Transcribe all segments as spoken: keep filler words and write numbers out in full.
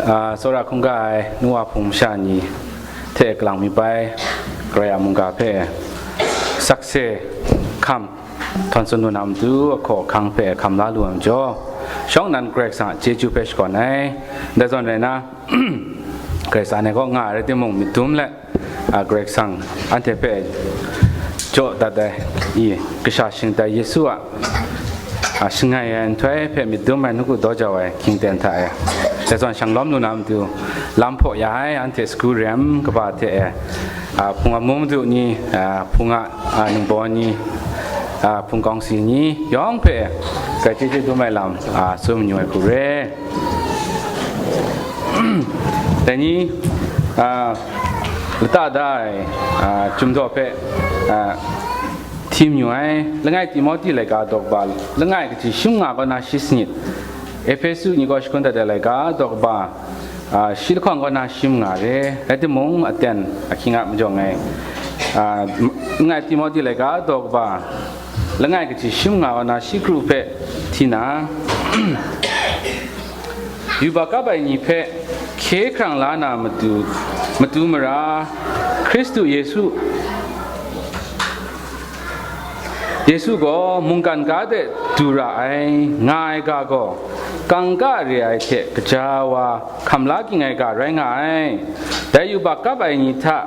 A, tsawra hkungga ai nu wa hpung masha ni hte kalang mi bai, Karai a mungga hpe sakse hkam htawn tsun lu na matu, ahkaw ahkang hpe hkam la lu ai majaw, shawng nnan Karai Kasang a chyeju hpe shakawn ai. Ndai zawn rai na, Karai Kasang e kaw nga ai rai timung, myit dum let, a, Karai Kasang anhte hpe jaw dat ai, i, kasha shingtai Yesu a, a, shangai ai nhtoi hpe myit dum ai nawku daw jau ai hkying ten hta e, dai zawn shang lawm lu na matu, lam hpaw ya ai anhte sagu rem kaba hte e, a, hpung a mu madu ni, a, hpung a, a, ningbaw ni, a, hpung kawngsi ni yawng hpe grai chyeju dum ai lam, a, tsun mayu ai hku re. Dai ni, a, lata da ai, a, chyum daw hpe, a, hti mayu ai. Langai Timote laika daw kaba, langai kaji shim nga kaw na shi sanit, Ehpesu ni kaw shakun dat ai laika daw kaba, a, shi lahkawng kaw na shim nga re, rai timung, aten ahkying a majaw ngai, a, langai Timote laika daw kaba, langai kaji shim nga kaw na shi kru hpe hti na, yubak kap ai ni hpe hkye hkrang la na matu, matu mara, Hkristu Yesu, Yesu gaw mungkan ga de du ra ai, nga ai ga gaw, kangka re ai hte kaja wa hkam la ging ai ga rai nga ai. Dai yubak kap ai ni hta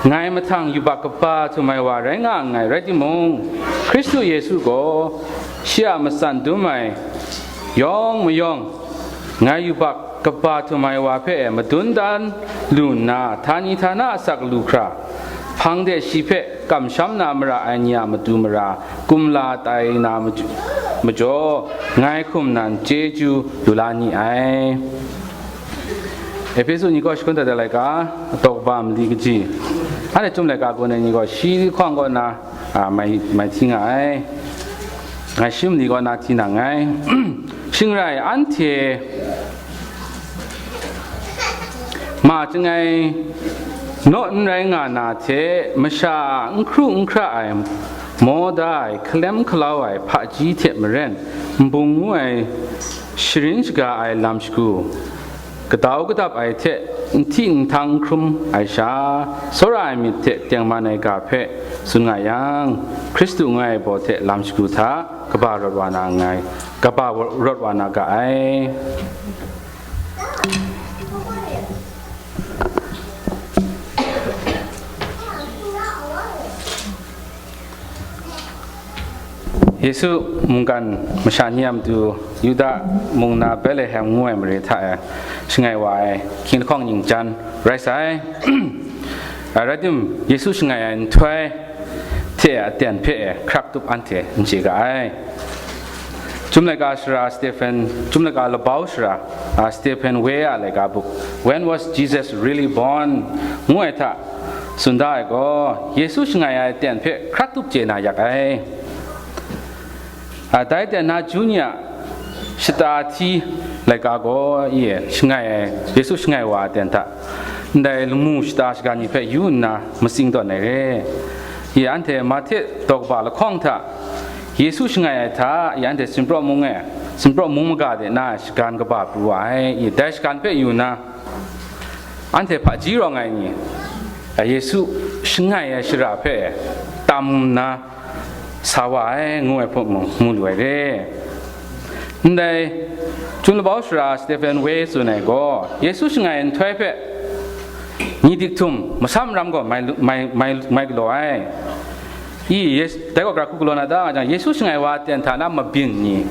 ngai mahtang yubak kaba htum ai wa rai nga nngai, rai timung, Hkristu Yesu gaw shi a matsan dum ai yawng mayawng, ngai yubak kaba htum ai wa hpe madun dan lu nna, htani htana asak lu hkra, hpang de shi hpe kamsham na mara ai ni a matu mara, kumla tai na maju-, majaw, ngai hkum nan chyeju lu la ni ai. Ehpesu ni kaw shakun dat ai laika, daw kaba mali kaji, anhte chyum laika gun ai ni gaw shi lahkawng kaw na, a, mai, mai hti nga ai. Ngai shi mali kaw na hti nang ai. Shing rai, anhte ma chyangai naw n rai nga na hte, masha a n hkru n hkra ai, maw da ai, hkalem hkalau ai hpaji hte maren, nbung ngu ai, sharin shaga ai lam shagu, kadau kadap ai hte nhti nhtan hkrum ai sha, tsawra ai myit hte tengman ai ga hpe tsun nga yang, Hkristu ngu ai baw hte lam shagu hta kaba rawt wa na nngai, kaba rawt wa na ga ai. Yesu mungkan masha ni a matu, Yuda mung na Betlehem ngu ai mare hta e shangai wa ai hkying lahkawng ning jan rai sai. A, rai tim, Yesu shangai ai nhtoi hte aten hpe e hkrak tup anhte n chye ga ai. Chyum laika sara Stephen, chyum laika labau sara, a, Stephen Way a laika buk, When Was Jesus Really Born? ngu ai hta tsun da ai gaw, Yesu shangai ai aten hpe hkrak tup chye na yak ai. A, dai aten na Jun ni a shata hti laika gaw, i, shangai ai, Yesu shangai wa aten hta, ndai lamu shata shagan ni hpe yu nna matsing tawn ai re. I, anhte Mahte daw kaba lahkawng hta Yesu shangai ai hta, i, anhte Sinpraw mung e, Sinpraw mung maga de na shagan kaba pru wa ai. I, dai shagan hpe yu nna, anhte hpaji rawng ai ni, a, Yesu shangai ai shara hpe tam nna sa wa ai, ngu ai hpe mung mu lu ai re. Ndai, Chyum labau sara Stephen Way tsun ai gaw, Yesu shangai ai nhtoi hpe ni dik htum masam ram gaw mai lu-, mai, mai, mai galaw ai. I, Yes-, dai gaw gara hku galaw na ta nga jang, Yesu shangai wa aten hta na mabyin ni,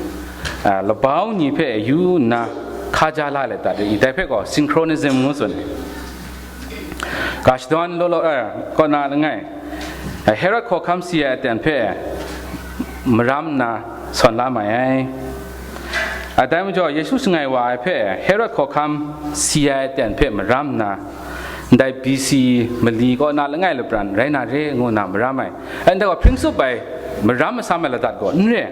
a, labau ni hpe yu nna hkaja la let dat ai, dai hpe gaw synchronism ngu tsun ai. Ga shadawn law law, eh, kaw na langai, eh, Herod hkawhkam si ai aten hpe maram nna sawn la mai ai. A, dai majaw, Yesu shangai wa ai hpe Herod hkawhkam si ai aten hpe maram nna, ndai B C mali kaw na langai lapran rai na re ngu nna maram ai. Ai, ndai gaw hpring tsup ai, maram masam ai ladat gaw n re.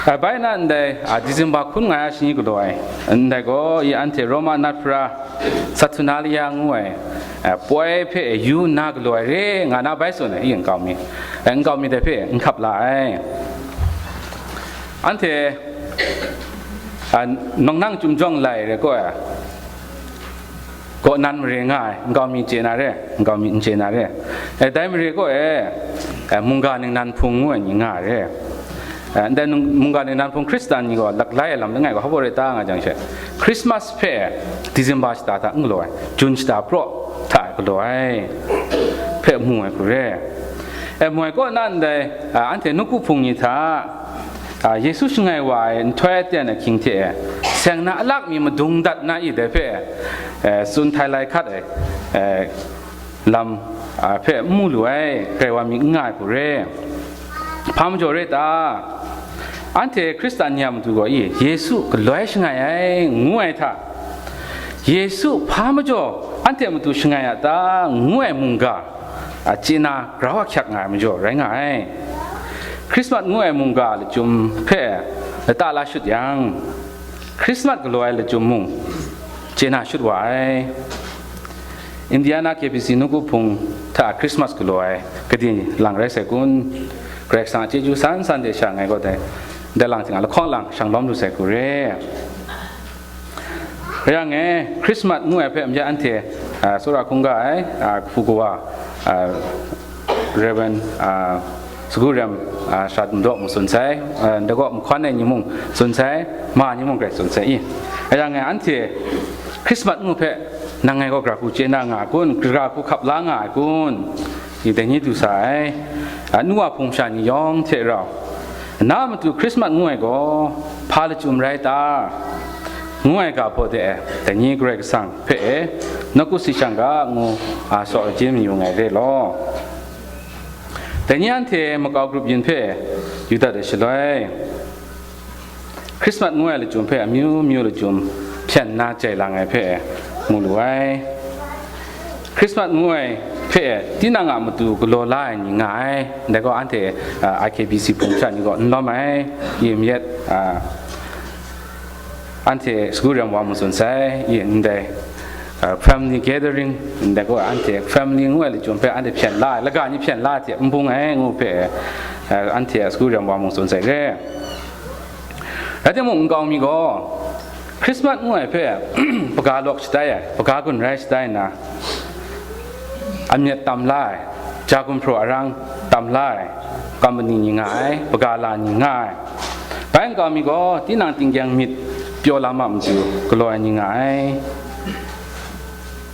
A, bai na ndai, a, December hkun nga ya shani galaw ai, ndai gaw, i, anhte Roma nat hpara Saturnalia ngu ai, a, poi hpe yu nna galaw ai re nga na bai tsun ai, i, nkau mi, a, nkau mi dai hpe n hkap la ai. Anhte A, nawng nang chyum jawng lai re kaw e, kaw nan mare nga ai, nkau mi chye na re, nkau mi n chye na re. E, dai mare kaw e, e, mungga ningnan hpung ngu ai ni nga ai re. E, ndai nung-, mungga ningnan hpung Hkristan ni gaw laklai ai lam langai gaw hpa rai ta nga jang she, Christmas hpe December shata hta n galaw ai, June shata praw hta galaw ai hpe mu ai hku re. E, mu ai kaw na ndai, a, anhte nawku hpung ni hta, a, Yesu shangai wa ai nhtoi aten ahkying hte e, seng na alak mi madung dat na i dai hpe, e, tsun htai lai hkat ai, e, lam, a, hpe n mu lu ai, grai wa mi n nga ai hku re. Hpa majaw re ta? Anhte Hkristan ni a matu gaw i, Yesu galoi shangai ai, ngu ai hta, Yesu hpa majaw anhte a matu shangai a ta, ngu ai mungga, a, chye na grau ahkyak nga ai majaw rai nga ai. Christmas ngu ai mungga lachyum hpe lata la shut yang, Christmas galaw ai lachyum mung chye na shut wa ai. Indiana K B C nawku hpung hta Christmas galaw ai gade lang rai sai kun? Karai Kasang a chyeju san san de sha ngai gaw dai, dai lang hte nga lahkawng lang shang lawm lu sai hku re. Rai yang e, Christmas ngu ai hpe mya anhte, a, tsawra hkungga ai, a, kahpu kawa, a, Reverend, a, Sagu Rem, a, Shat Madaw mung tsun sai, a, ndai gaw mahkawn ai ni mung tsun sai, ma ni mung grai tsun sai i. Rai yang e, anhte Christmas ngu hpe nang ngai gaw gara hku chye na nga ai kun, gara hku hkap la nga ai kun? I dai ni du sa ai. A, nu wa hpung sha ni yawng hte rau, na a matu Christmas ngu ai gaw hpa lachyum rai ta? Ngu ai ga hpaw de e, dai ni Karai Kasang hpe e, nawku si shang ga ngu, a, saw ai mayu ngai re law. Dai ni anhte makau grup yin hpe yu dat ai shaloi, Christmas ngu ai lachyum hpe amyu myu lachyum hpyen na jai lang ai hpe mu lu ai. Christmas ngu ai hpe tinang a matu galaw la ai ni nga ai. Ndai gaw anhte, a, I K B C hpung sha ni gaw n lawm ai, i myit, a, anhte Sagu Rem wa mung tsun sai, i ndai, a, family gathering, ndai gaw anhte family ngu ai lachyum hpe anhte hpyen la ai, laga ni hpyen la ai hte n bung ai ngu hpe, a, anhte Sagu Rem wa mung tsun sai re. Rai timung, nkau mi gaw Christmas ngu ai hpe, hpaga lawk shatai ai, hpaga gun rai shatai nna, amyat tam la ai, ja gumhpraw arang tam la ai, company ni nga ai, hpaga la ni nga ai. Bai nkau mi gaw, tinang tinggyang myit pyaw lam a matu galaw ai ni nga ai.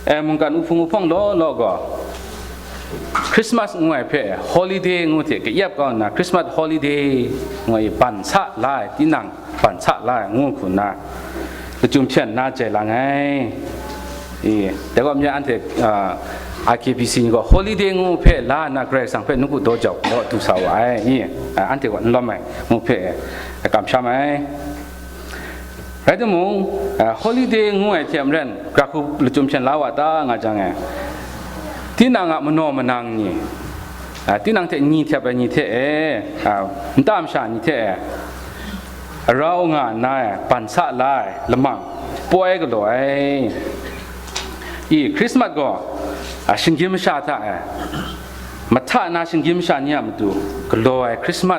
E, mungkan uhpung uhpawng law law gaw, Christmas ngu ai hpe holiday ngu hte kayep kau nna, Christmas holiday ngu ai ban sa la ai, tinang ban sa la ai ngu hku nna, lachyum hpyen na jai lang ai. I, dai gaw, mya anhte, a, I K B C ni gaw holiday ngu hpe la nna, Karai Kasang hpe nawku daw jau gaw du sa wa ai. I, a, anhte gaw n lawm ai ngu hpe, a, kamsham ai. Rai timung, a, holiday ngu ai hte maren, gara hku lachyum hpyen la wa ta nga jang e, tinang a manaw manang ni, a, tinang hte ni htep ai ni hte e, a, nta masha ni hte e, rau nga nna e, ban sa la ai lamang poi galaw ai. I, Christmas gaw, a, shinggyim masha hta e, mahta na shinggyim masha ni a matu galaw ai Christmas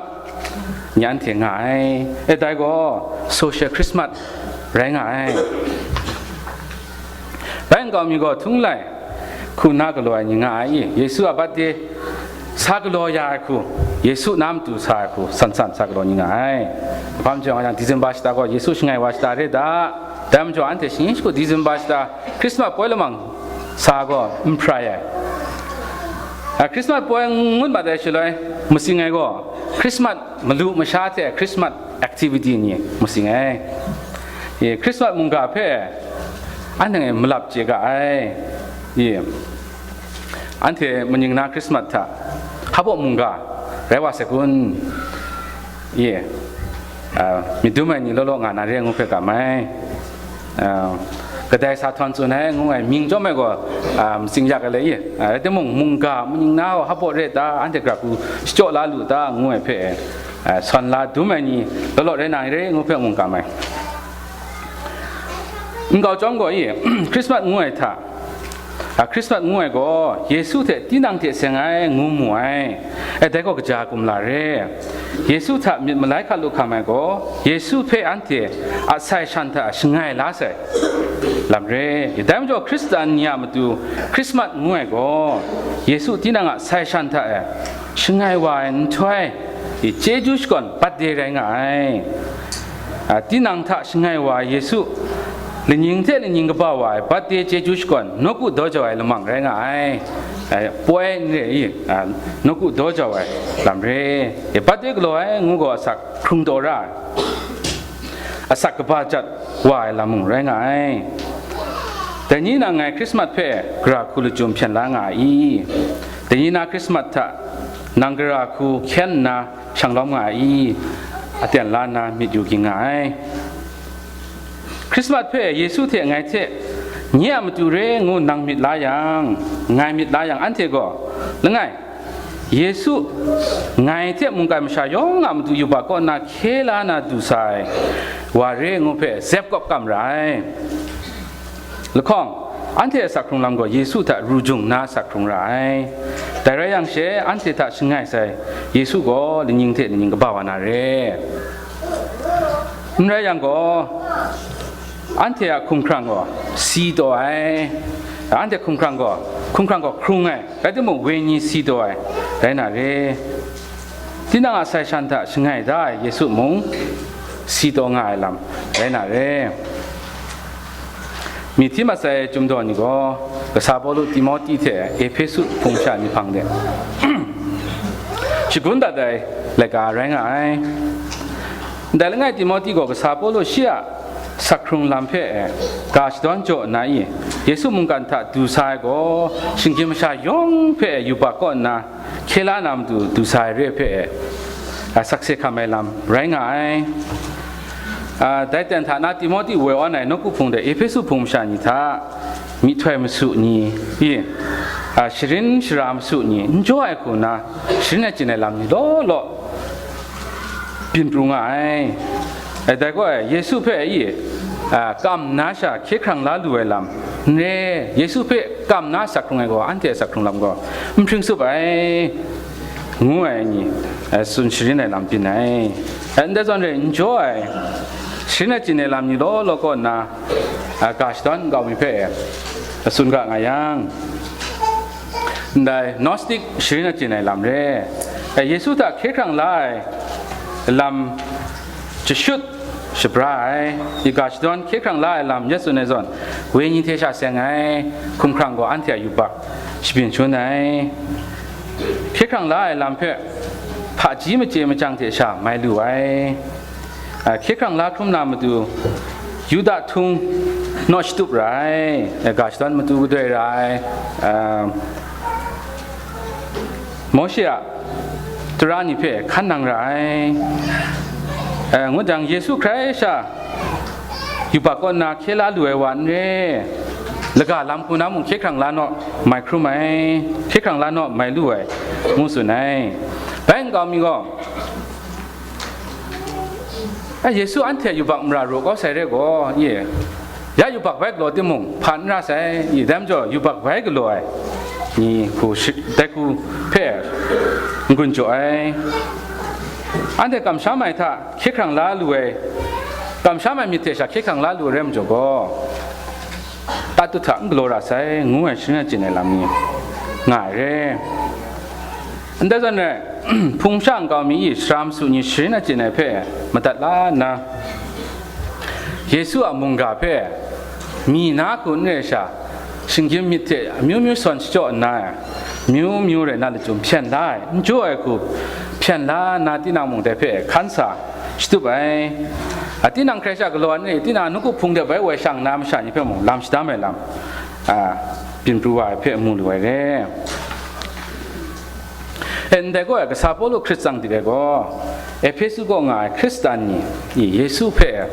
ni anhte nga ai. E, dai gaw social Christmas rai nga ai. Bai nkau mi gaw htung lai hku na galaw ai ni nga ai i? Yesu a birthday sa galaw ya ai hku, Yesu na matu sa ai hku, san san sa galaw ni nga ai. Hpa majaw nga yang, December shata gaw Yesu shangai wa shata re da. Dai majaw, anhte shani shagu December shata Christmas poi lamang sa gaw n hprai ai. A, Christmas poi ngut mat ai shaloi, masing ai gaw, Christmas malu masha hte Christmas activity ni masing ai. I, Christmas mungga hpe anhte malap chye ga ai. I, anhte maning na Christmas hta hpa mungga rai wa sai kun? I, a, myit dum ai ni law law nga na re ngu hpe kam ai. A, kadai sa htawn tsun ai ngu ai mying chyawm ai gaw, a, matsing yak ai le i? A, rai timung, mungga maning na gaw hpa re ta, anhte gara hku shachyaw la lu ta, ngu ai hpe, a, sawn la dum ai ni law law rai na re ngu hpe mung kam ai. Nkau chyawm gaw i, Christmas ngu ai hta, a, Christmas ngu ai gaw Yesu hte tinang hte seng ai ngu mu ai. E, dai gaw kaja kumla re? Yesu hta myit malai hkap lu hkam ai gaw, Yesu hpe anhte a sai shan hta shangai la sai lam re. Dai majaw, Hkristan ni a matu Hkrismat ngu ai gaw, Yesu tinang a sai shan hta e shangai wa ai nhtoi, chyeju shakawn birthday rai nga ai. A, tinang hta shangai wa Yesu, lanying hte lanying kaba wa ai birthday chyeju shakawn nawku daw jau ai lamang rai nga ai. Ai, poi n re i, a, nawku daw jau ai lam re. E, birthday galaw ai ngu gaw asak hkrung taw ra ai, asak kaba jat wa ai lam mung rai nga ai. Dai ni na ngai Hkrismat hpe gara hku lachyum hpyen la nga ai i? Dai ni na Hkrismat hta nang gara hku hkyen nna shang lawm nga ai i? Aten la nna myit yu ging nga ai. Hkrismat hpe Yesu hte ngai hte nye a matu re ngu nang myit la yang, ngai myit la yang, anhte gaw, langai, Yesu ngai hte mungkan masha yawng a matu yubak kaw nna hkye la na du sa ai wa re ngu hpe zep kawp kam ra ai. Lahkawng, anhte a asak hkrung lam gaw Yesu hta ru jung nna asak hkrung ra ai. Dai rai yang she, anhte hta shangai sai Yesu gaw lanying hte lanying kaba wa na re. N rai yang gaw, anhte a hkumhkrang gaw si taw ai, anhte hkumhkrang gaw, hkumhkrang gaw hkrung ai, rai timung, wenyi si taw ai rai na re. Tinang a sai shan hta shangai da ai Yesu mung si taw nga ai lam rai na re. Myi hti mat sai chyum daw ni gaw, kasa Pawlu Timoti hte Ehpesu hpung sha ni hpang de shagun dat ai laika rai nga ai. Ndai langai Timoti gaw kasa Pawlu shi a asak hkrung lam hpe ga shadawn jaw nna i, Yesu mungkan hta du sa ai gaw, shinggyim masha yawng hpe yubak kaw nna hkye la na matu du sa ai re hpe, a, sakse hkam ai lam rai nga ai. A, dai ten hta na Timoti woi awn ai nawku hpung de Ehpesu hpung masha ni hta myihtoi masu ni i, a, sharin shara masu ni n jaw ai hku nna, sharin ai chyin ai lam ni law law byin pru nga ai. E, dai gaw e, Yesu hpe i, a, kam nna sha hkye hkrang la lu ai lam n re, Yesu hpe kam nna asak hkrung ai gaw, anhte asak hkrung lam gaw n hpring tsup ai, ngu ai ni, e, tsun sharin ai lam byin ai. E, ndai zawn re, n jaw ai, sharin ai chyin ai lam ni law law kaw nna, a, ga shadawn nkau mi hpe, e, tsun ga nga yang, ndai Gnostic sharin achyin ai lam re. E, Yesu hta hkye hkrang la ai lam jashut shabra ai, i ga shadawn hkye hkrang la ai lam ya tsun ai zawn, wenyi hte sha seng ai, hkumhkrang gaw anhte a yubak shabyin shangun ai. Hkye hkrang la ai lam hpe hpaji machye machyang hte sha mai lu ai. A, hkye hkrang la hkrum na matu, Yuda htung naw shatup ra ai, a, ga shadawn matu gadoi ra ai, a, Mawshe a tara ni hpe hkan nang ra ai, a, ngut jang, Yesu hkrai sha yubak kaw nna hkye la lu ai wa n re, laga lam hku na mung hkye hkrang la naw mai hkrum ai, hkye hkrang la naw mai lu ai, ngu tsun ai. Bai nkau mi gaw, A, Yesu anhte a yubak mara raw kau sai re gaw, ye, ya yubak bai galaw timung, hpa n ra sai, ye, dai majaw yubak bai galaw ai ni hku shi-, dai hku hpe n-gun jaw ai. Anhte kamsham ai hta hkye hkrang la lu ai, kamsham ai myit hte sha hkye hkrang la lu ai rai majaw gaw, tatut hta n galaw ra sai, ngu ai sharin achyin ai lam ni nga ai re. Ndai zawn rai, hpung sha nkau mi i sara masu ni sharin achyin ai hpe madat la nna, Yesu a mungga hpe mi na hku n rai sha, shinggyim myit hte amyu myu sawn shachyaw nna, myu myu rai na lachyum hpyen la ai, n jaw ai hku hpyen la nna, tinang mung dai hpe hkan sa shatup ai. A, tinang hkrai sha galaw ai ni, tinang nawku hpung de bai woi shang na masha ni hpe mung lam shadam ai lam, a, byin pru wa ai hpe mu lu ai re. E, ndai gaw, kasa Pawlu hkrit tsang dik ai gaw, Ehpesu kaw nga ai Hkristan ni, i, Yesu hpe,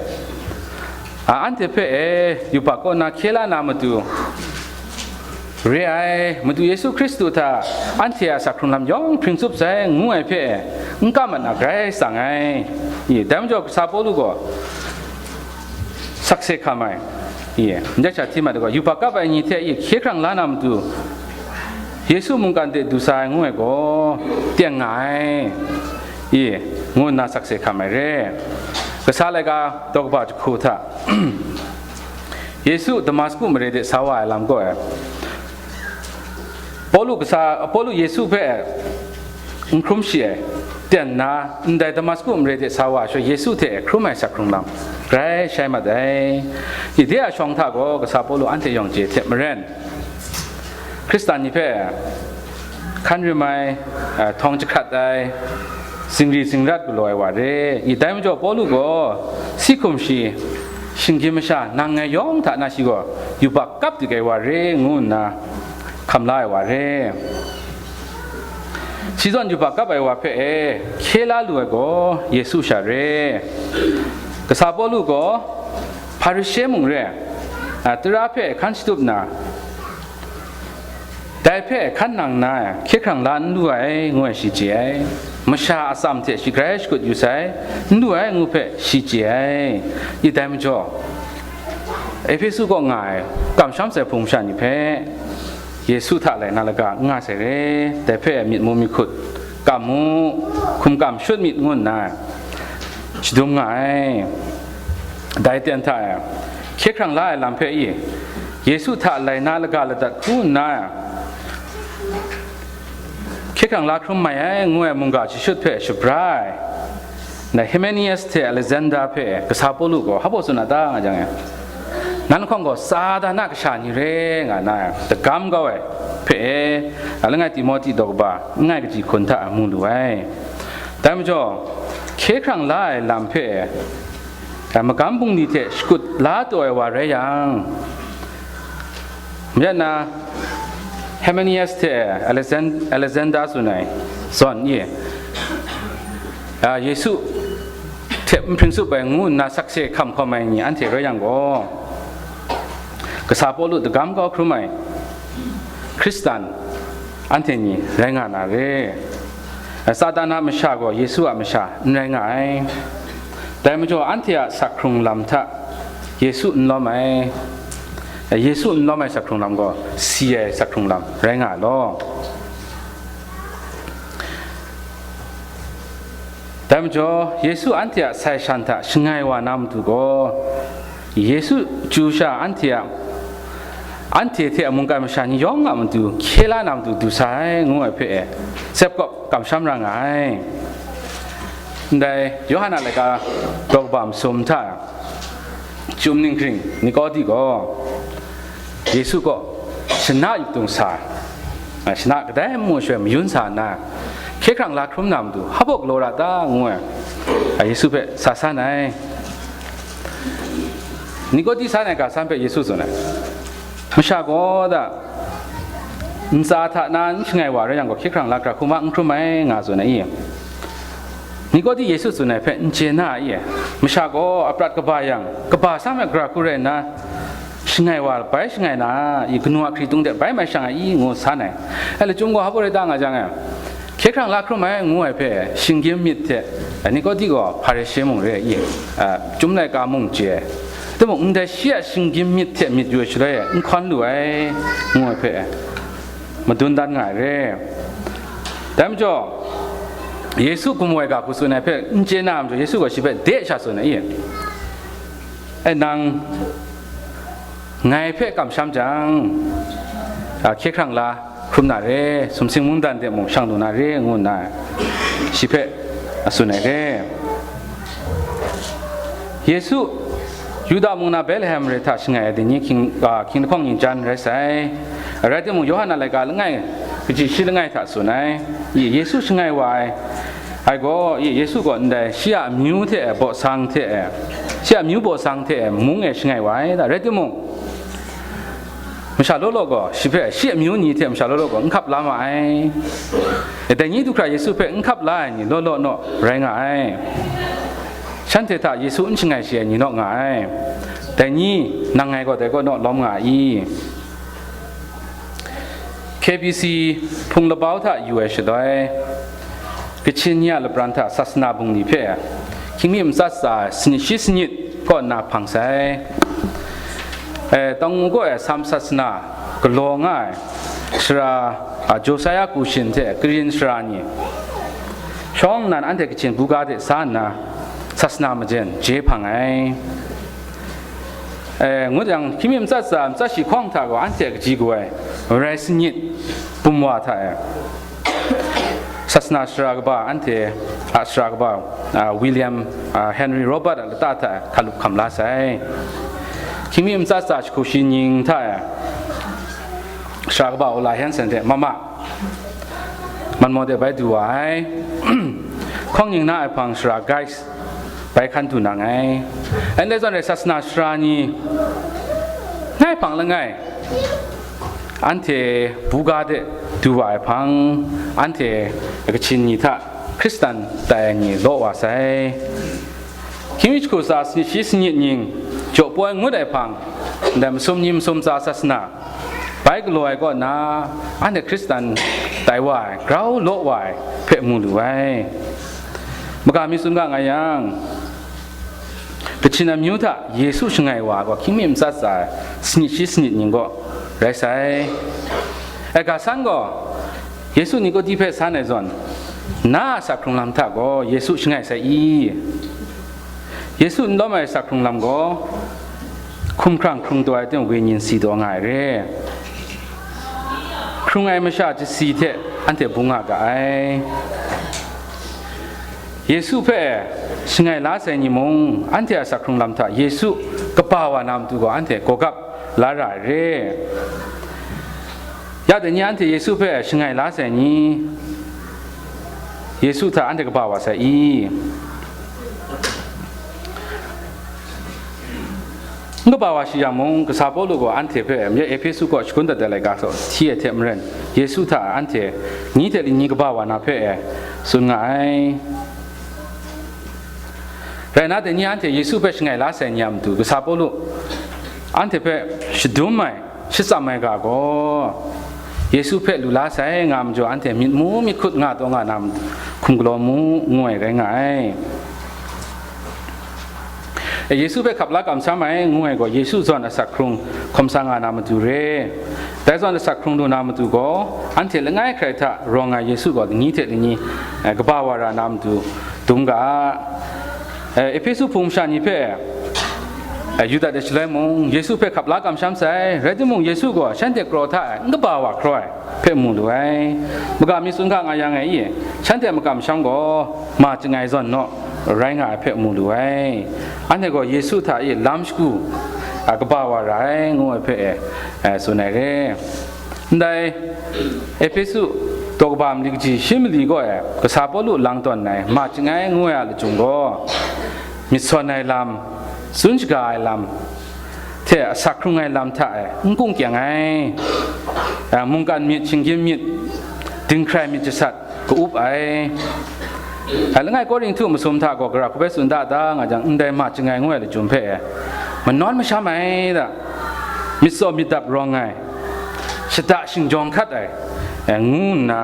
a, anhte hpe, e, yubak kaw na hkye la na matu, re ai, Madu Yesu Hkristu hta anhte a asak hkrung lam yawng hpring tsup sai, ngu ai hpe n kam mat na grai tsang ai. I, dai majaw, kasa Pawlu gaw sakse hkam ai, i, ndai sha hti mat ai gaw, yubak kap ai ni hte i hkye hkrang la na matu, Yesu mungkan de du sa ai, ngu ai gaw, teng nga ai. i, ngu nna sakse hkam ai re. Kasa laika daw kaba jahku hta, Yesu Damasku mare de sa wa ai lam kaw e, Pawlu kasa, Pawlu Yesu hpe n hkrum shi ai, ten nna, ndai Damasku mare de sa wa ai sha Yesu hte hkrum ai sak hkrung lam, grai shai mat ai. I de a shawng hta gaw kasa Pawlu anhte yawng chye hte maren, Hkristan ni hpe hkan rim ai, a, htawng jahkrat ai, zingri zingrat galaw ai wa re. I dai majaw Pawlu gaw si hkum shi, shinggyim masha nang ngai yawng hta na shi gaw yubak kap dik ai wa re, ngu nna hkam la ai wa re. Shi zawn yubak kap ai wa hpe e hkye la lu ai gaw Yesu sha re. Kasa Pawlu gaw Hparishe mung re, a, tara hpe hkan shatup nna, dai hpe hkan nang nna hkye hkrang la n lu ai, ngu ai shi chye ai. Masha atsam hte shi grai shakut yu sai, n lu ai, ngu hpe shi chye ai. I dai majaw, Ehpesu kaw nga ai kamsham sai hpung masha ni hpe, Yesu hta lai na laga n nga sai re, dai hpe myit mu myit hkut kam mu, hkum kam shut myit, ngu nna shadum nga ai. Dai ten hta e, hkye hkrang la ai lam hpe i, Yesu hta lai na laga ladat hku nna, hkye hkrang la hkrum mai ai, ngu ai mungga jashut hpe shabra ai. Ndai Himenius hte Alexander hpe kasa Pawlu gaw hpa baw tsun a ta, nga jang e, nan lahkawng gaw Satan a kasha ni re, nga nna tagam kau ai hpe e, a langai Timote daw kaba langai kaji hkun hta mu lu ai. Dai majaw, hkye hkrang la ai lam hpe, a, magam bungli hte shakut la taw ai wa rai yang, mayat na, Himenius hte Alexan-, Alexander tsun ai zawn e, a, Yesu hte n hpring tsup ai ngu nna sakse hkam hkawm ai ni anhte rai yang gaw, kasa Pawlu dagam kau hkrum ai Hkristan anhte ni rai nga na re. Satan a masha gaw Yesu a masha n rai nga ai. Dai majaw, anhte a sak hkrung lam hta Yesu n lawm ai, Yesu n lawm ai sak hkrung lam gaw si ai sak hkrung lam rai nga ai law. Dai majaw, Yesu anhte a sai shan hta shangai wa na matu gaw, Yesu chyu sha anhte a, anhte hte a mungkan masha ni yawng a matu hkye la na matu du sa ai, ngu ai hpe e, tsep kawp kamsham ra nga ai. Ndai Yawhan a laika daw kaba masum hta, chyum ninghkring Nikodi gaw Yesu kaw shana yup dung sa, a, shana kadai n mu shaloi mayun sa nna, hkye hkrang la hkrum na matu, hpa baw galaw ra ta, ngu ai, a, Yesu hpe sa san ai. Nikodi san ai ga san hpe Yesu tsun ai. Masha gaw da, ntsa hta na n shangai wa rai yang gaw, hkye hkrang la gara hku ma n hkrum ai, nga tsun ai i? Nikodi Yesu tsun ai hpe n chye na ai i? Masha gaw aprat kaba yang, kaba sam ai gara hku rai nna, shangai wa bai shangai na i? Kanu a hkritung de bai mai shang ai i? Ngu san ai. Ai lachyum gaw hpa baw rai ta, nga jang e, hkye hkrang la hkrum ai, ngu ai hpe shinggyim myit hte, Nikodi gaw Hparishe mung re ai i? A, Chyum laika mung chye ai. Timung, ndai shi a shinggyim myit hte myit yu ai shaloi e, n hkawn lu ai, ngu ai hpe madun dan nga ai re. Dai majaw, Yesu gamu ai ga hku tsun ai hpe n chye na majaw, Yesu gaw shi hpe de sha tsun ai i? E, nang ngai hpe kamsham jang, a, hkye hkrang la hkrum na re, sumsing mungdan de mung shang lu na re, ngu nna shi hpe a tsun ai re. Yesu Yuda mung na Betlehem mare hta shangai ai dai ni hkying, a, hkying lahkawng ning jan rai sai. Rai timung, Yawhan a laika langai, kaji shi langai hta tsun ai. Ye-, Yesu shangai wa ai, ai gaw, ye-, Yesu gaw ndai shi a amyu hte e, baw sang hte e, shi a amyu baw sang hte e, mung e shangai wa ai. Rai timung, masha law law gaw shi hpe, shi amyu ni hte masha law law gaw n hkap la ma ai. Dai ni du hkra Yesu hpe n hkap la ai ni law law naw rai nga ai. Shanhte hta Yesu n shangai shi ai ni naw nga ai. Dai ni, nang ngai gaw dai kaw naw lawm nga ai i? K B C hpung labau hta yu ai shaloi, Kachin ni a lapran hta sasana bungli hpe hkying mi matsat tsa ai sanit shi sanit kaw nna hpang sai. E, Tangwu kaw e Sam sasana galaw nga ai sara, a, Josaya Kushin hte karin sara ni, shawng nnan anhte kachin buga de sa nna, sasana majen je hpang ai. E, ngut yang, hkying mi matsat tsa, matsat shi hkawng hta gaw anhte a kaji kaw ai rai sanit bum wa hta e, sasana sara kaba, anhte a sara kaba, a, William, a, Henry Robert a lata hta hkalup hkam la sai. Hkying mi matsat tsa, jahku shi nying hta e, sara kaba Ola Hanson hte mama, Manmaw de bai du wa ai. Hkawng nying na ai hpang sara Guys bai hkan du nang ai. Ndai zawn rai sasana sara ni ngai hpang langai, anhte buga de du wa ai hpang, anhte kachin ni hta Hkristan tai ai ni law wa sai. Hkying mi jahku tsa, sanit shi sanit nying, jaw poi ngut ai hpang, ndai masum ni masum tsa sasana bai galaw ai kaw na, anhte Hkristan tai wa ai, grau law wa ai hpe mu lu ai. Maga mi tsun ga nga yang, kachin amyu hta Yesu shangai wa ai gaw hkying mi matsat tsa ai sanit shi sanit nying gaw rai sai. Ai ga san gaw, Yesu Nikodi hpe san ai zawn, na a asak hkrung lam hta gaw Yesu shangai sai i? Yesu n lawm ai asak hkrung lam gaw, hkumhkrang hkrung taw ai teng wenyin si taw nga ai re. Hkrung ai masha chyasi hte anhte bung nga ga ai. Yesu hpe shangai la sai ni mung, anhte a asak hkrung lam hta Yesu kaba wa na matu gaw anhte gawgap la ra ai re. Ya dai ni anhte Yesu hpe shangai la sai ni? Yesu hta anhte kaba wa sai i? N kaba wa shi yang mung, kasa Pawlu gaw anhte hpe Efesu kaw shagun dat ai laika hta hti ai hte maren, Yesu hta anhte ni hte lini kaba wa na hpe e tsun nga ai. Rai nna, dai ni anhte Yesu hpe shangai la sai ni a matu, kasa Pawlu anhte hpe shadum ai, shatsam ai ga gaw, Yesu hpe lu la sai nga majaw, anhte myit mu myit hkut nga taw nga na hkum galaw mu, ngu ai rai nga ai. E, Yesu hpe hkap la kamsham ai, ngu ai gaw, Yesu zawn asak hkrung hkawm sa nga na matu re. Dai zawn asak hkrung lu na matu gaw, anhte langai hkrai hta rawng ai Yesu gaw lani hte lani, e, kaba wa ra na matu dum ga, e, Efesu hpung masha ni hpe, e, yu dat ai shaloi mung, Yesu hpe hkap la kamsham sai, rai timung, Yesu gaw shanhte kraw hta e n kaba wa hkraw ai hpe mu lu ai. Maga mi tsun ga nga yang e, shanhte makam masham gaw ma chyangai zawn naw rai nga ai hpe mu lu ai. Anhte gaw Yesu hta e lam shagu, a, kaba wa ra ai, ngu ai hpe e, e, tsun ai re. Ndai Efesu daw kaba mali kaji shi mali kaw e, kasa Pawlu lang tawn ai ma chyangai ngu ai a lachyum gaw, myit sawn ai lam, tsun shaga ai lam, hte asak hkrung ai lam hta e n kung kyang ai, a, mungkan myit, shinggyim myit, dinghkrai myit jasat, ka-up ai. A, langai Korinhtu masum hta gaw gara hku bai tsun da ta nga jang, ndai ma chyangai ngu ai lachyum hpe e, manawn masham ai da, myit tsaw myit dap rawng ai, shada shingjawng hkat ai, e, ngu nna,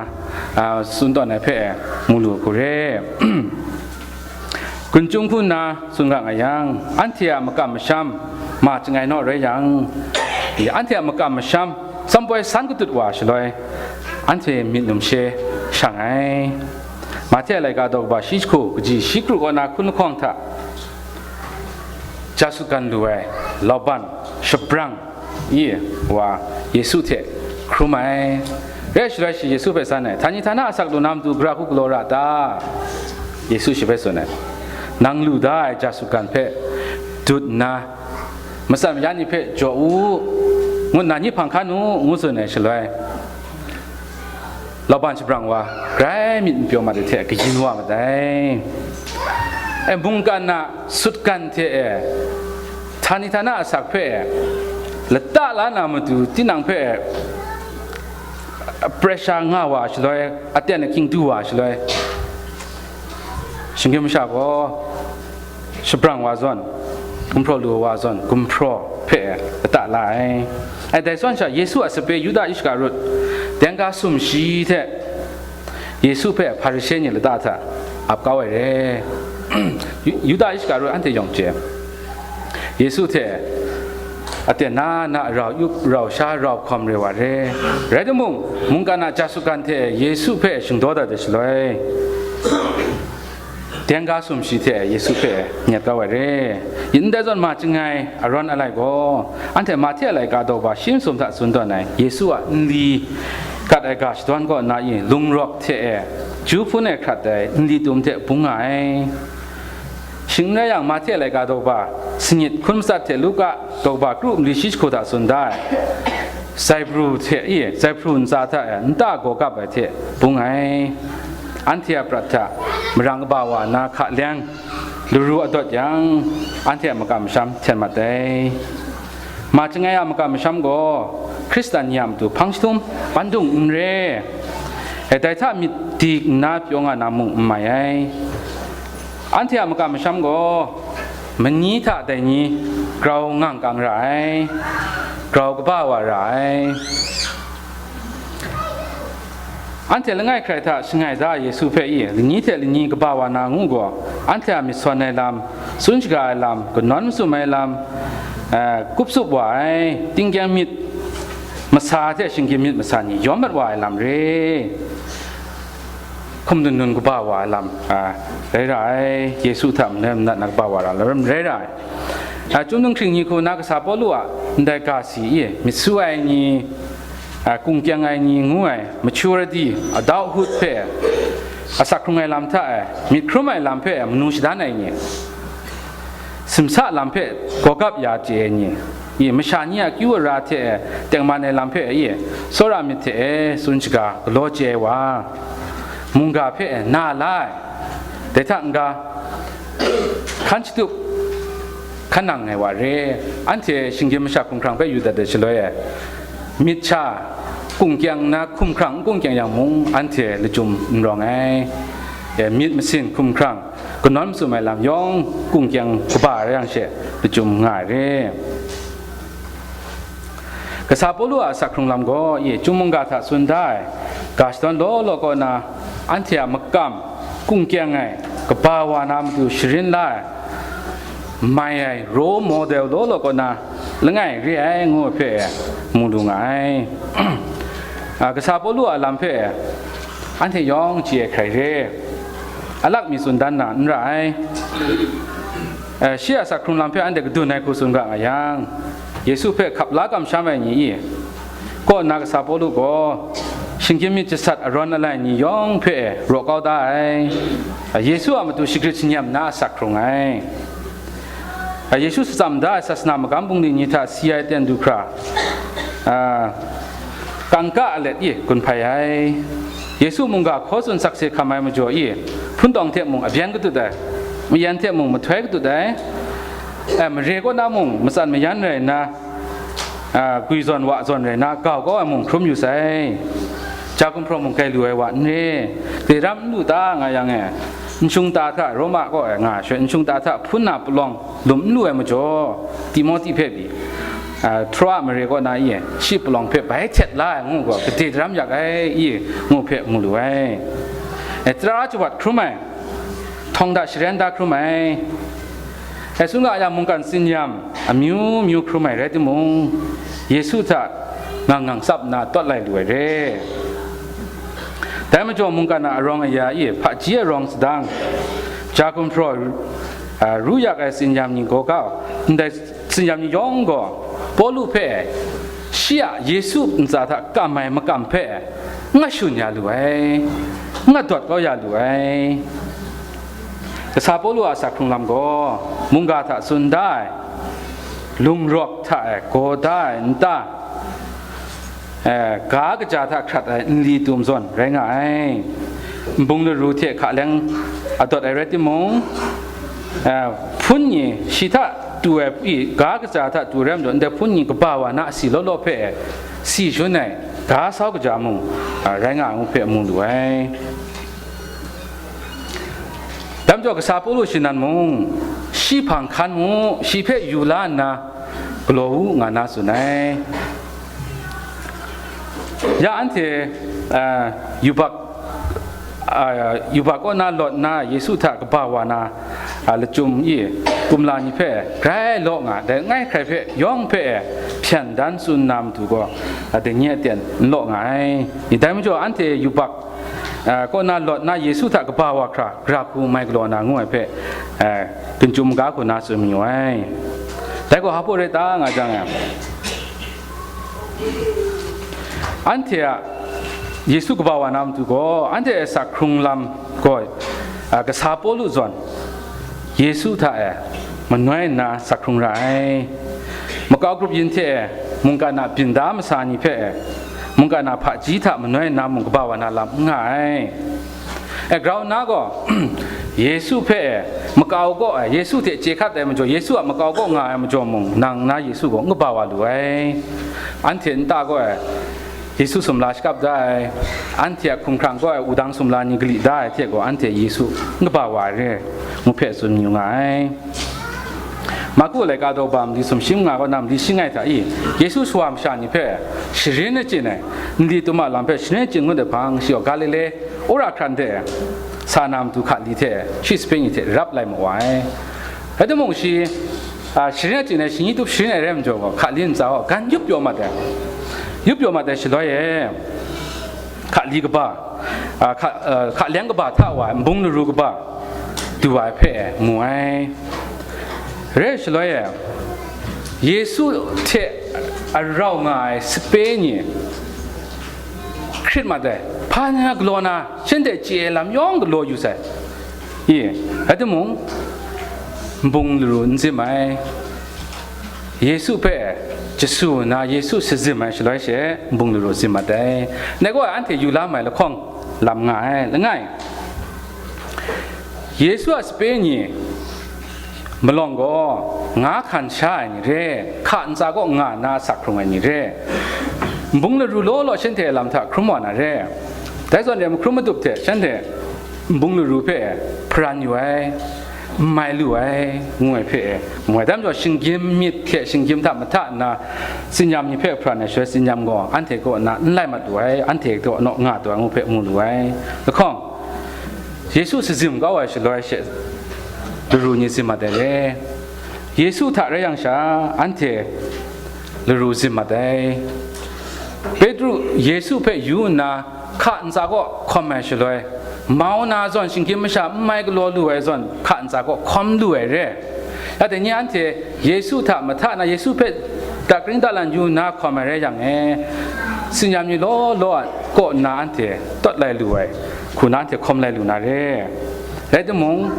a, tsun tawn ai hpe e, mu lu hku re. Gun chyum hku nna tsun ga nga yang, anhte a makam masham ma chyangai naw rai yang, anhte a makam masham tsampoi san katut wa shaloi, anhte myit numshe shang ai. Mahte a laika daw kaba shi jahku kaji shi kru kaw na hkun lahkawng hta, ja sutgan lu ai, lauban, shabrang, i, wa, Yesu hte hkrum ai. Rai shaloi shi Yesu hpe san ai, htani htana asak lu na matu gara hku galaw ra ta? Yesu shi hpe tsun ai, nang lu da ai ja sutgan hpe dut nna, matsan maya ni hpe jaw u, ngu nna ni hpang hkan u, ngu tsun ai shaloi, lauban shabrang wa, grai myit n pyaw mat ai hte kayin wa mat ai. E, mungkan a sutgan hte e, htani htana asak hpe e, lata la na matu tinang hpe e, pressure nga wa shaloi, aten ahkying du wa shaloi, shinggyim masha gaw shabrang wa zawn, gumhpraw lu wa zawn, gumhpraw hpe lata la ai. Ai, dai zawn sha, Yesu a sape Yuda Iskarut, dengka sum shi hte Yesu hpe Hparishe ni lata hta ap kau ai re. Yu-, Yuda Iskarut anhte yawng chye. Yesu hte aten na na rau yup, rau sha, rau hkawm re wa re. Rai timung, mungkan a ja sutgan hte Yesu hpe shingdaw dat ai shaloi, deng ga sumshi hte Yesu hpe nyet kau ai re. Yin ndai zawn ma chyangai arawn alai gaw, anhte Mahte a laika daw ba shi masum hta tsun tawn ai, Yesu a nli kat ai ga shadawn kaw na i lungrawk hte e, ju hpun e hkrat ai nli tum hte bung nga ai. Shing n rai yang, Mahte a laika daw ba, sangit hkun matsat hte Luka daw ba, kru mali shi jahku hta tsun da ai, zaibru hte i, zaibru ntsa hta e, nta gaw kap ai hte bung ai. Anhte a prat hta marang kaba wa na hka leng, laru adawt yang, anhte a makam masham hten mat ai. Ma chyangai a makam masham gaw, Hkristan ni a matu hpang jahtum, pandung n re, e, dai hta myit dik nna pyaw nga na mung n mai ai. Anhte a makam masham gaw, mani hta dai ni grau ngang kang ra ai, grau kaba wa ra ai. Anhte langai hkrai hta shangai da Yesu hpe i, lani hte lani kaba wa na ngu gaw, anhte a myit sawn ai lam, tsun shaga ai lam, kanawn masum ai lam, eh, kup tsup wa ai, tingkyang myit masa hte shinggyim myit masa ni yawm mat wa ai lam re. Hkum dun dun kaba wa ai lam, ah, rai ra ai, Yesu hta manoi manat na kaba wa ra lam rai ra ai. Ah, Chyum Dinghpring ni hku na kasa Pawlu a ndai ga si i, myit su ai ni, a, kungkyang ai ni ngu ai, maturity, adulthood hpe asak hkrung ai lam hta e, myit hkrum ai lam hpe manu shadan ai ni, simsa lam hpe gawgap ya chye ai ni, i, masha ni a kyu ara hte e tengman ai lam hpe i, tsawra myit hte e tsun shaga galaw chye ai wa, mungga hpe e na la ai, dai hta n-ga, hkan shatup, hkan nang ai wa re, anhte shinggyim masha hkumhkrang hpe yu dat ai shaloi e, myit sha kungkyang na hkumhkrang n kungkyang yang mung, anhte lachyum n rawng ai. E, myit masin hkumhkrang kanawn masum ai lam yawng kungkyang kaba rai yang she, lachyum nga ai re. Kasa Pawlu a asak hkrung lam gaw, i, Chyum mungga hta tsun da ai, ga shadawn law law kaw na, anhte a makam kungkyang ai, kaba wa na matu sharin la ai, mai ai role model law law kaw na, langai re ai ngu ai hpe mu lu nga ai. A, kasa Pawlu a lam hpe anhte yawng chye ai hkrai re, alak mi tsun dan na n ra ai. Eh, shi a asak hkrung lam hpe anhte kadun ai hku tsun ga nga yang, Yesu hpe hkap la kamsham ai ni i, kaw nna kasa Pawlu gaw, shinggyim myit jasat arawn alai ni yawng hpe raw kau da ai, Yesu a matu shagrit shanyam na asak hkrung ai. Yesu shatsam da ai sasana magam bungli ni hta si ai ten du hkra, a, kangka alet i gun hpai ai. Yesu mungga hkaw tsun sakse hkam ai majaw i, hpun tawng hte mung abyen katut ai, mayan hte mung mahtoi katut ai, e, mare kaw na mung matsan mayan rai nna, a, gwi zawn wa zawn rai nna, gau kau ai mung hkrum yu sai. Ja gumhpraw mung grai lu ai wa n re, dai ram n lu ta nga yang e, nshung ta hta Roma kaw e nga ai shaloi, nshung ta hta hpun na palawng lum n lu ai majaw, Timohti hpe pyi, a, Troa mare kaw na i, shi palawng hpe bai htet la ai ngu gaw, gade daram yak ai i, ngu hpe mu lu ai. E, tara jawat hkrum ai, htawng hta sharen da hkrum ai, e, tsun ga yang mungkan tsinyam amyu myu hkrum ai rai timung, Yesu hta ngang ngang tsap nna tawt lai lu ai re. Dai majaw mungkan a arawng aya i hpaji arawng sadang, ja gumhpraw, a, ru yak ai tsinyam ni gaw kau, ndai tsinyam ni yawng gaw Pawlu hpe shi a Yesu ntsa hta kam ai makam hpe nga shun ya lu ai, nga dawt kau ya lu ai. Kasa Pawlu a asak hkrung lam gaw, mungga hta tsun da ai, lungrawk hta e gaw da ai nta, e, ga kaja hta hkrat ai nli tum zawn rai nga ai. Nbung laru hte hka leng adawt ai rai timung, e, hpun ni shi hta tu ai, i, ga kaja hta tu rai majaw, ndai hpun ni kaba wa na asi law law hpe si shun ai ga sau kaja mung, a, rai nga ai ngu hpe mu lu ai. Dai majaw kasa Pawlu shi nan mung, shi hpang hkan mu, shi hpe yu la nna galaw u nga na tsun ai. Ya anhte, a, yubak, a, yubak kaw na lawt nna Yesu hta kaba wa na, a, lachyum i kumla ni hpe grai law nga, dai langai hkrai hpe yawng hpe e hpyan dan tsun na matu gaw, a, dai ni aten n law nga ai. Dai majaw anhte yubak a, kaw na lawt na Yesu hta kaba wa hkra, gara hku mai galaw na ngu ai hpe, a, ginchum maga hku na tsun mayu ai. Dai gaw hpa rai ta nga jang, anhte a Yesu kaba wa na matu gaw, anhte a sa hkrung lam gaw, a, kasa Pawlu zawn, Yesu hta e manoi nna sa hkrung ra ai. Makau grup yin hte e mungkan a byin da masa ni hpe e mungkan a hpaji hta manoi nna mung kaba wa na lam n nga ai. E, grau nna gaw, Yesu hpe e makau kaw e, Yesu hte chye hkat ai majaw, Yesu a makau kaw nga ai majaw mung, nang nna Yesu gaw n kaba wa lu ai. Anhte nta kaw e, Yesu sumla shakap da ai, anhte a hkumhkrang kaw ai wudang sumla ni gali da ai hte gaw, anhte Yesu n kaba wa ai re, ngu hpe tsun yu nga ai. Marku laika daw ba mali sumshi manga kaw na mali shi ngai hta i, Yesu shawa masha ni hpe sharin achyin ai, nli tum a lam hpe sharin achyin ngut ai hpang, shi gaw Galile wora hkran de sa na matu hka li hte shi sape ni hte rap lai ma wa ai. Rai timung, shi, a, sharin achyin ai, shingyi tup sharin ai rai majaw gaw, hka li ntsa gaw gan yup pyaw mat ai. Yup pyaw mat ai shaloi e, hka li kaba, a, hka, a, hka leng kaba hta wa ai nbung laru kaba du ai hpe mu ai. Re ai shaloi e, Yesu hte a rau nga ai sape ni hkrit mat ai, hpa na galaw na, shanhte chye ai lam yawng galaw yu sai. I, rai timung, nbung laru n zim ai. Yesu hpe chyasu nna, Yesu shazim ai shaloi she, nbung laru zim mat ai. Dai gaw anhte yu la mai lahkawng lam nga ai, langai. Yesu a sape ni malawng gaw, nga hkan sha ai ni re, hka ntsa kaw nga nna sa hkrung ai ni re, nbung laru law law shanhte a lam hta hkrum wa na re. Dai zawn re, mahkrum madup hte shanhte nbung laru hpe hparan yu ai, n mai lu ai, ngu ai hpe mu ai. Dai majaw, shinggyim myit hte shinggyim hta mahta nna, tsinyam ni hpe hparan ai shaloi, tsinyam gaw anhte kaw na n lai mat lu ai, anhte kaw naw nga taw ai ngu hpe mu lu ai. Lahkawng, Yesu shazim kau ai shaloi she, laru ni zim mat ai re. Yesu hta rai yang sha, anhte laru zim mat ai. Petru Yesu hpe yu nna, hka ntsa kaw hkawm ai shaloi, mau na zawn shinggyim masha n mai galaw lu ai zawn, hka ntsa kaw hkawm lu ai re. Ya dai ni anhte Yesu hta mahta na, Yesu hpe dakring dalan yu nna hkawm ai rai yang e, tsinyam ni law law a kaw nna anhte tawt lai lu ai, hku na anhte hkawm lai lu na re. Rai timung,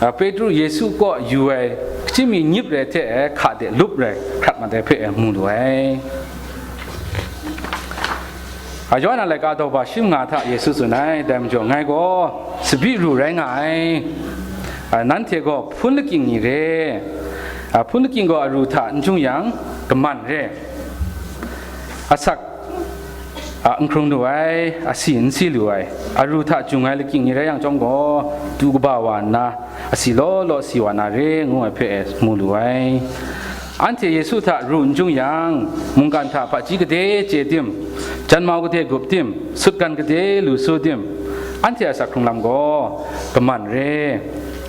a, Petru Yesu kaw yu ai, hkying mi nyip rai hte hka de lup rai hkrat mat ai hpe mu lu ai. A, Yawhan a laika daw ba shi manga hta Yesu tsun ai, dai majaw, ngai gaw tsabyi ru rai nga ai. A, nanhte gaw hpun lakying ni re. A, hpun lakying gaw aru hta n jung yang, kaman re. Asak, a, n hkrung lu ai, asi n si lu ai, aru hta jung ai lakying ni rai yang chyawm gaw, du kaba wa nna, asi law law si wa na re, ngu ai hpe mu lu ai. Anhte Yesu hta ru n jung yang, mungkan hta hpaji gade chye tim, janmau gade gup tim, sutgan gade lu su tim, anhte a asak hkrung lam gaw kaman re,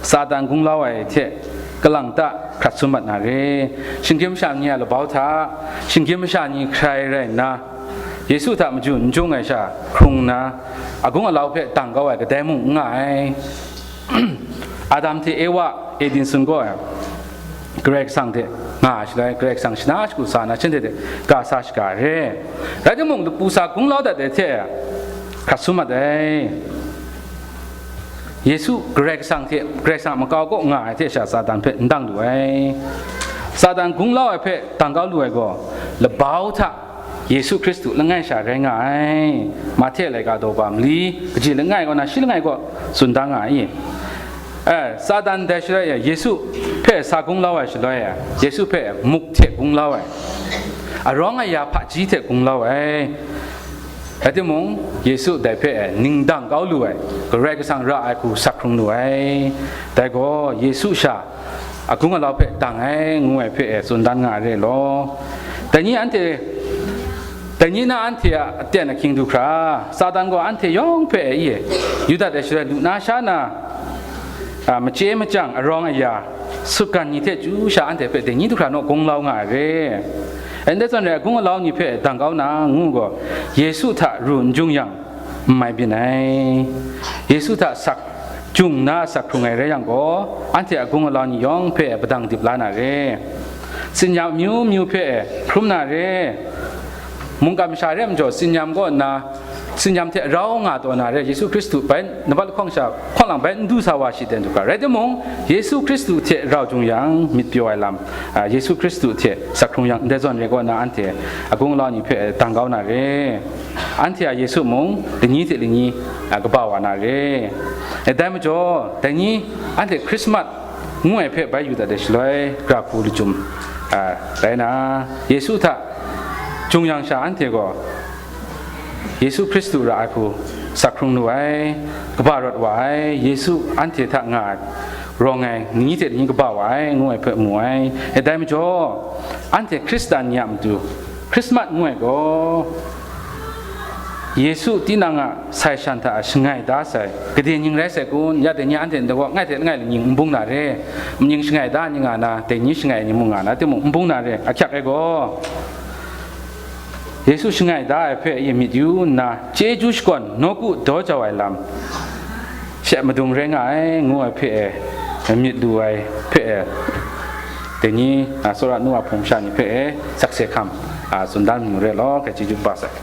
Satan gunglau ai hte kalang ta hkrat sum mat na re, shinggyim masha ni a labau hta, shinggyim masha ni hkrai rai nna, Yesu hta maju n jung ai sha hkrung nna, agung alau hpe dang kau ai kadai mung n nga ai. Adam hte Ewa Eden sun kaw ai Karai Kasang hte nga ai shaloi, Karai Kasang shana shagu sa na shanhte hte ga sa shaga ai re. Rai timung, lapu sa gunglau dat ai hte hkrat sum mat ai. Yesu Karai Kasang hte, Karai Kasang a makau kaw nga ai hte sha Satan hpe n dang lu ai. Satan gunglau ai hpe dang kau lu ai gaw, labau hta Yesu Hkristu langai sha rai nga ai. Mahte laika daw ba mali, kaji langai kaw na shi langai kaw tsun da nga ai. E, Satan dai shaloi e, Yesu hpe sa gunglau ai shaloi e, Yesu hpe muk hte gunglau ai, arawng aya hpaji hte gunglau ai. Rai timung, Yesu dai hpe ning dang kau lu ai, Karai Kasang ra ai hku sak hkrung lu ai. Dai gaw Yesu sha agung alau hpe dang ai, ngu ai hpe tsun dan nga ai re law. Dai ni anhte, dai ni na anhte a aten ahkying du hkra, Satan gaw anhte yawng hpe e, yu dat ai shaloi, lu na sha na, a, machye machyang, arawng aya, sutgan ni hte chyu sha anhte hpe dai ni du hkra naw gunglau nga ai re. Ndai zawn rai, agung alau ni hpe dang kau na ngu gaw, Yesu hta ru n jung yang, n mai byin ai. Yesu hta sak jung nna sak hkrung ai rai yang gaw, anhte a gung alau ni yawng hpe padang dip la na re. Tsin-yam amyu myu hpe hkrum na re. Mungkan masha re ai majaw, tsin-yam kaw nna, tsin-yam hte rau nga taw na re. Yesu Hkristu bai, nambat lahkawng sha hkawng lang bai n du sa wa shi ten du ga. Rai timung, Yesu Hkristu hte rau jung yang myit pyaw ai lam, a, Yesu Hkristu hte sak hkrung yang ndai zawn re kaw nna, anhte a gung alau ni hpe dang kau na re. Anhte a Yesu mung lani hte lani, a, kaba wa na re. E, dai majaw, dai ni anhte Hkrismat ngu ai hpe bai yu dat ai shaloi, gara hku lachyum, a, rai na, Yesu hta jung yang sha anhte gaw Yesu Hkristu ra ai hku sak hkrung lu ai, kaba rawt wa ai, Yesu anhte hta nga ai, rawng ai, lani hte lani kaba wa ai, ngu ai hpe mu ai. E, dai majaw, anhte Hkristan ni a matu, Hkrismat ngu ai gaw, Yesu tinang a sai shan hta shangai da sai, gade ning rai sai kun? Ya dai ni anhte ndai gaw, ngai hte langai lani n bung na re, amying shangai da ni nga na, dai ni shangai ai ni mung nga na, timung n bung na re, ahkyak ai gaw, Yesu shangai da ai hpe yamyit yu nna, chyeju shakawn nawku daw jau ai lam she madung rai nga ai, ngu ai hpe e, myit lu ai hpe e, dai ni, a, tsawra nu a hpung masha ni hpe e, sakse hkam, a, tsun dan mayu re law, hkrai chyeju kaba sai.